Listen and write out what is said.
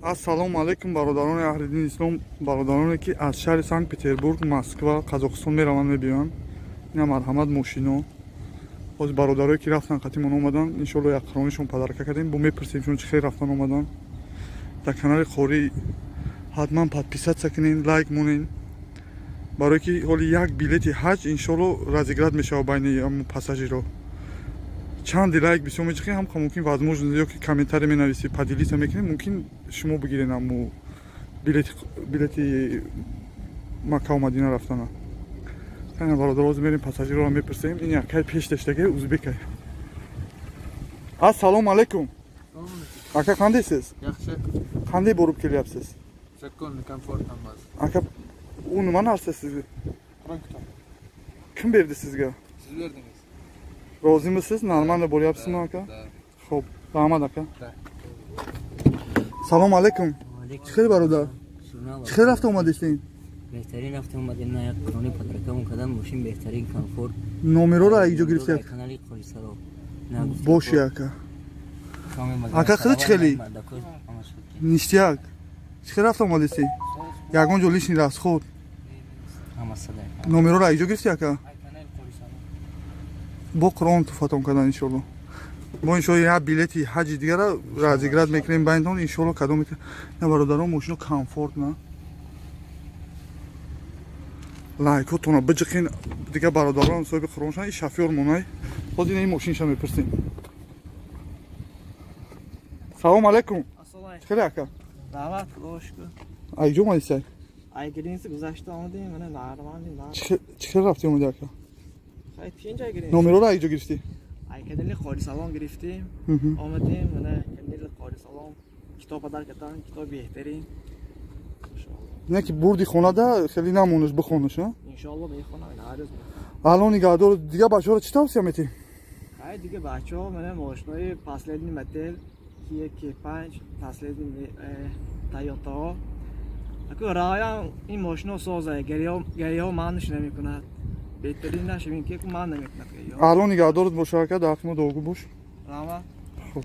Ассалому алайкум, бародарони аҳли дини ислом, бародароне ки аз шаҳри Санкт Петербург, Москва, Қазоқистон мераванд, мебиёянд. Ина марҳамат мошино. Ҳозир бародарое ки рафтан қатимон омадан, иншоалло як қиронишон подарка кардем. Бо мепурсем чун чӣ хел рафтан омадан. Дар канали Қорӣ ҳатман подписаться кунен, лайк монен. Барое ки ҳоли як билети ҳаҷ иншоалло разыграть мешавад байни пассажиро. Чанди лайк бисёр меҷиқем, ҳам мумкин возможно ё ки комментарий менависӣ, поделиться мекунем, мумкин шумо бигирен аму билети Маккаву Мадина рафтана. Ана бародар, ҳозир мерем пассажирро мепурсем. Ин якай пеш даштаги узбекай. Ассалому алайкум, ака, қандайсиз? Yaxshi. Qanday borib kelyapsiz? Законный, комфорт hammasi. Aka, u nima narsa sizga? Qur'on kitob. Kim berdi sizga? Siz berdingiz. Rozimisiz? Нормально boryapsizmi, aka? Да. Xo'p, rahmat, aka. Да. Салом алайкум. Чӣ хел, бародар? Чӣ хел рафта омадистин? Беҳтарин рафта омадем, на як қирони подаркамон кардам, мошин беҳтарин, комфорт. Номероро иҷо гирифти? Канали Қорисаро. Боши, ака. Ака, худ чӣ хели? Ништяк. Чӣ хел рафта омадисти? Ягон ҷо лишний расход? Номероро иҷо гирифти, ака? Бо Қуръон туфатон кардан, иншоалло. Мо иншоалло як билети ҳаҷи дигара разыграть мекунем байнтон, иншоалло. Кадом на, бародарон, мошино комфорт на. Лайкотона биҷиқин, дигар бародарон соҳиби Қуръон шан. И шофёр монай. Ҳозир ин мошинша мепурсем. Салом алайкум. Чӣ хеле, ака? Раҳмат, худо шукр. Айҷо омадисай? Ай гринси гузашта омадем, мана нормально. Чӣ хел рафти омади, ака? Хай, тинҷа гирифтем. Номероро айҷо гирифтӣ? Ай канали Қорисалом гирифтем. Омадем, мана канали Қорисалом китоб падар кардан, китоб беҳтарин. Не ки бурди хонада хеле намонаш, бихонаш, а? Иншоалло мехонам, ҳар рӯз. Алло нигаҳдор. Дигар бачаҳоро чӣ тавсия метиҳӣ? Хай, дига бачаҳо, мана мошинои последний модель Kia K5, последний Toyota. Аку раям ин мошино соза, гелиҳо манш намекунад. Беҳтарин нашавин ки ман намекунад. Алло нигаҳдорат боша, ака, дар ҳаққи мо дуогӯ бош. Раҳмат. Хуб.